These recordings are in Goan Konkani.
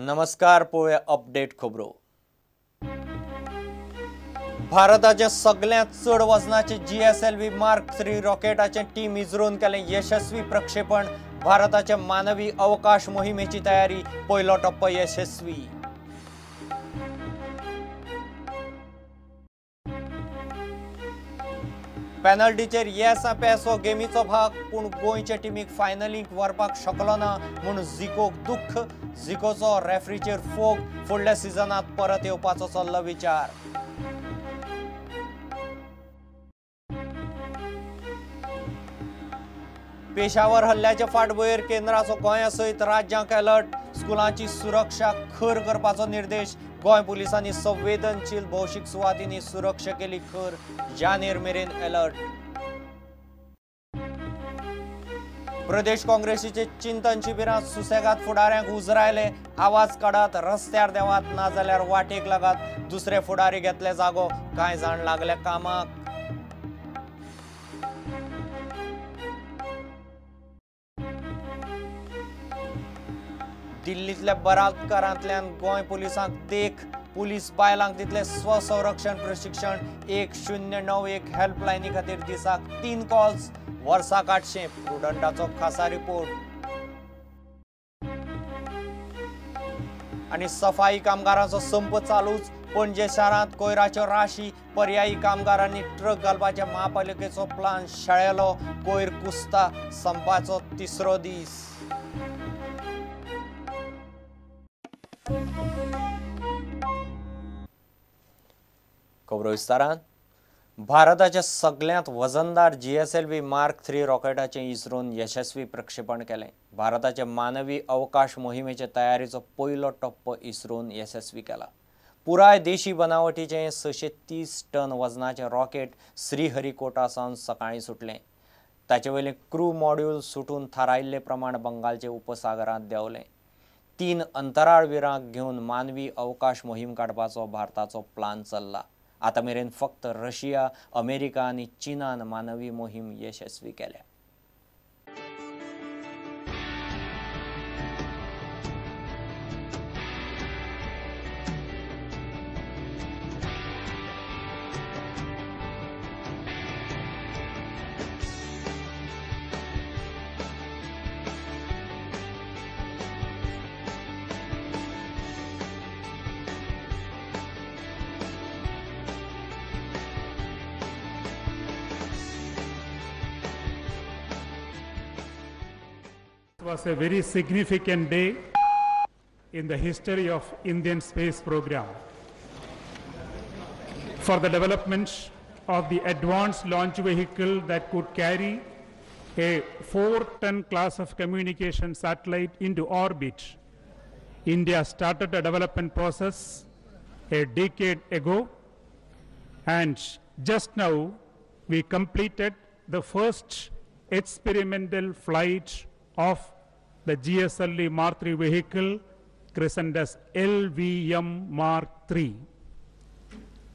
नमस्कार, पळोवया अपडेट खबरो. भारताचे सगळ्यांत चड वजनाचे GSLV mark 3 रॉकेटाचे टीम इस्रोन केलें यशस्वी प्रक्षेपण. भारताचे मानवी अवकाश मोहिमेची तयारी, पयलो टप्पो यशस्वी. पेनल्टीचेर येस अपेस हो गेमीचो भाग, पूण गोंयच्या टिमीक फायनलीक व्हरपाक शकलो ना म्हूण झिकोक दुख्ख. झिकोचो रेफ्रीचेर फोग, फुडल्या सिजनांत परत येवपाचो चल्लो विचार. पेशावर हल्ल्याचे फाटभुंयेर केंद्राचो गोंया सयत राज्यांक अलर्ट. स्कुलांची सुरक्षा खर करपाचो निर्देश. गोंय पुलिसांनी संवेदनशील भौशीक सुवातींनी सुरक्षा केली खर. जानेर मेरेन अलर्ट. प्रदेश काँग्रेसीचे चिंतन शिबिरांत सुसेगाद फुडाऱ्यांक उजरायले. आवाज काडात, रस्त्यार देवात, नाजाल्यार वाटेक लागात. दुसरे फुडारी घेतले जागो, कांय जाण लागले कामाक. दिल्लींतल्या बलात्कारांतल्यान गोंय पुलिसांक देख. पुलीस बायलांक दितले स्वसंरक्षण प्रशिक्षण. 1091 हेल्पलायनी खातीर दिसाक 3 कॉल्स, वर्साक 800. प्रुडंटाचो खासा रिपोर्ट. आनी सफाई कामगारांचो संप चालूच. पणजे शारांत कोयराच्यो राशी. पर्यायी कामगारांनी ट्रक घालपाच्या महापालिकेचो प्लान शेळेलो. कोयर कुसता. संपाचो तिसरो दीस. खबरो विस्तारान. भारताच्या सगळ्यांत वजनदार GSLV mark 3 रॉकेटाचें इस्रोन यशस्वी प्रक्षेपण केलें. भारताचे मानवी अवकाश मोहिमेचे तयारीचो पयलो टप्पो इस्रोन यशस्वी केला. पुराय देशी बनावटीचें 630 टन वजनाचें रॉकेट श्रीहरिकोटा सावन सकाळीं सुटलें. ताचे वयलें क्रू मॉड्यूल सुटून थारायिल्ले प्रमाण बंगालचे उपसागरांत देंवलें. 3 अंतराळवीरांक घेवन मानवी अवकाश मोहीम काडपाचो भारताचो प्लान चल्ला. आतां मेरेन फक्त रशिया, अमेरिका आनी चीनान मानवी मोहीम यशस्वी केल्या. Was a very significant day in the history of Indian space program. For the development of the advanced launch vehicle that could carry a 4-ton class of communication satellite into orbit, India started a development process a decade ago, and just now we completed the first experimental flight of the GSLV Mark 3 vehicle, christened as LVM Mark 3.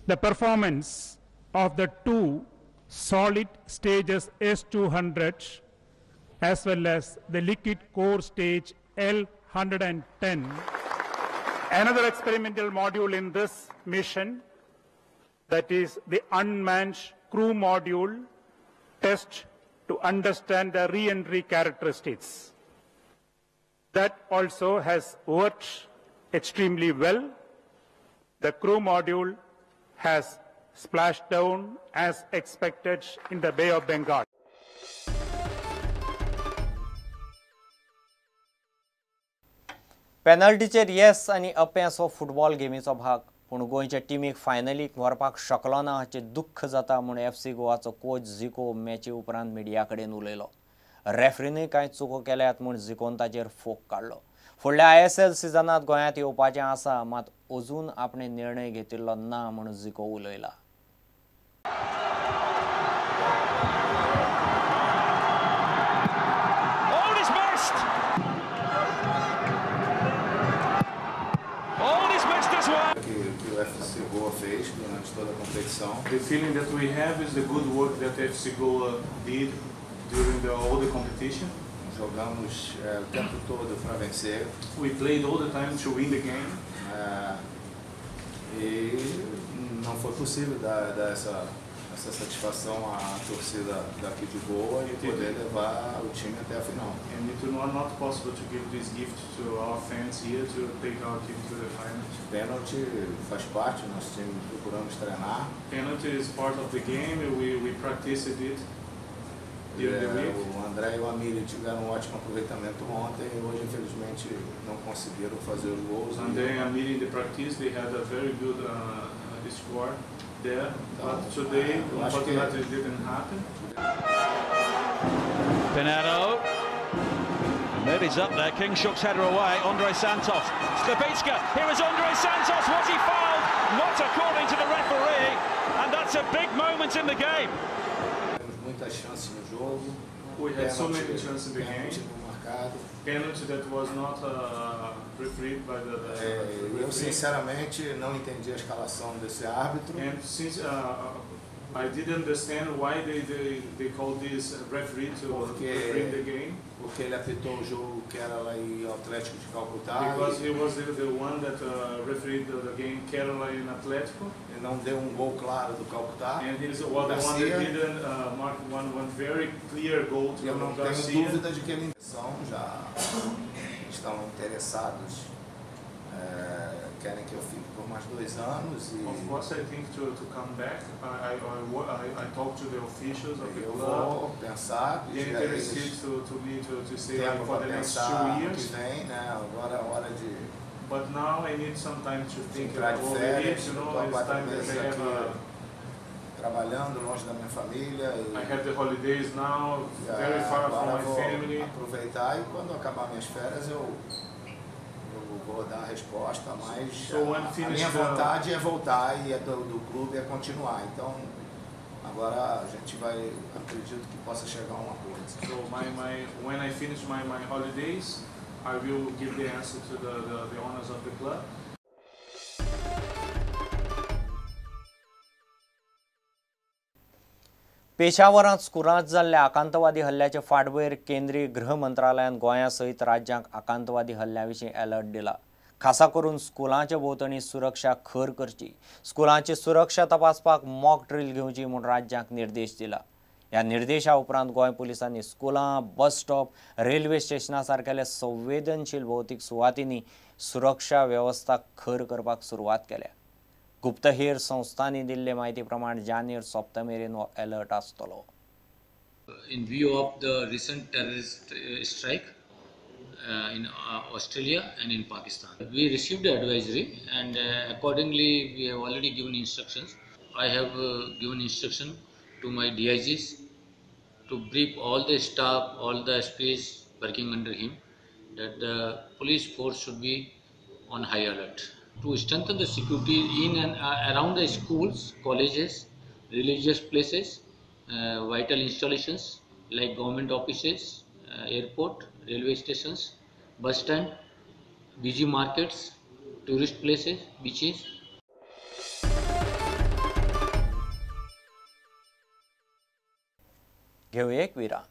The performance of the 2 solid stages S200 as well as the liquid core stage L110. Another experimental module in this mission, that is the unmanned crew module test to understand the re-entry characteristics. That also has worked extremely well. The crew module has splashed down as expected in the Bay of Bengal. पेनल्टीचेर येस आनी अपेस हो फुटबॉल गेमीचो भाग, पूण गोंयच्या टिमीक फायनलीक व्हरपाक शकलो ना हाचें दुख्ख जाता म्हूण FC गोवाचो कोच झिको मॅची उपरांत मिडिया कडेन उलयलो. रेफ्रीनूय कांय चुको केल्यात म्हूण झिकोन ताचेर फोग काडलो. फुडल्या ISL सिजनांत गोंयांत येवपाचें आसा, मात अजून आपणें निर्णय घेतिल्लो ना म्हूण झिको उलयला. Que o FC Goa fez durante toda a competição. The feeling that we have is the good work that FC Goa did during all the competition. Jogamos o tempo todo para vencer. We played all the time to win the game. E não foi possível dar essa satisfação à torcida daqui de Goa e poder levar o time até a final. And it was not possible to give this gift to our fans here to take our team to the final. Pênalti faz parte, nosso time procuramos treinar. Penalty is part of the game. We practiced it during the week. O André e o Amiri tiveram um ótimo aproveitamento ontem e hoje infelizmente não conseguiram fazer os gols. André and Amiri in the practice they had a very good score there, but today unfortunately it didn't happen. Pinero, Amiri's up there. Kingshuk's header away. Andre Santos, Slabicka. Here is Andre Santos. Was he fouled? Not according to the referee, and that's a big moment in the game. Muitas chances no jogo. We had so many chances in the game. Penalty that was not refereed by the referee. Eu sinceramente não entendi a escalação desse árbitro. And since I didn't understand why they called this referee to referee the game. Porque ele apitou o jogo Kerala e Atlético de Calcutá. Because he was the one that refereed the game Kerala and Atlético. E não deu um gol claro do Calcutá. And he's the one that didn't mark one very clear goal to Eu não Garcia. Tenho dúvida de que ele já estão interessados, querem que eu fique por mais 2 anos. E of course, I think to come back. I talked to the officials of the eu club. Vou pensar, they interested to me to stay like for the next 2 years. Que vem, né? Agora é hora de. But now I need some time to think entrar de over férias, it. You know, it's time that I have a trabalhando longe da minha família. E I have the holidays now, very far from my family. Aproveitar e quando acabar minhas férias eu vou dar a resposta, mas so a minha vontade é voltar e a do clube é continuar. Então agora a gente vai, acredito que possa chegar a um acordo. So when I finish my holidays, I will give the answer to the owners of the club. पेशावरांत स्कुलांत जाल्ल्या आकांतवादी हल्ल्याचे फाटभुंयेर केंद्रीय गृह मंत्रालयान गोंया सयत राज्यांक आकांतवादी हल्ल्या विशीं अलर्ट दिला. खासा करून स्कुलांच्या भोंवतणी सुरक्षा खर करची, स्कुलांची सुरक्षा तपासपाक मॉक ड्रील घेवची म्हूण राज्यांक निर्देश दिला. ह्या निर्देशा उपरांत गोंय पुलिसांनी स्कुलां, बस स्टॉप, रेल्वे स्टेशना सारकेल्या संवेदनशील भौतीक सुवातींनी सुरक्षा वेवस्था खर करपाक सुरवात केल्या. गुप्तहेर संस्थांनी दिल्ले माहिती प्रमाण जानेर सोंपता मेरेन हो अलर्ट आसतलो. In view of the recent terrorist strike in Australia and in Pakistan, we received the advisory and accordingly we have already given instructions. I have given instruction to my DIGs to brief all the staff, all the SPs working under him that the police force should be on high alert to strengthen the security in and around the schools, colleges, religious places, vital installations like government offices, airport, railway stations, bus stand, busy markets, tourist places, beaches. घेऊया एक विराम.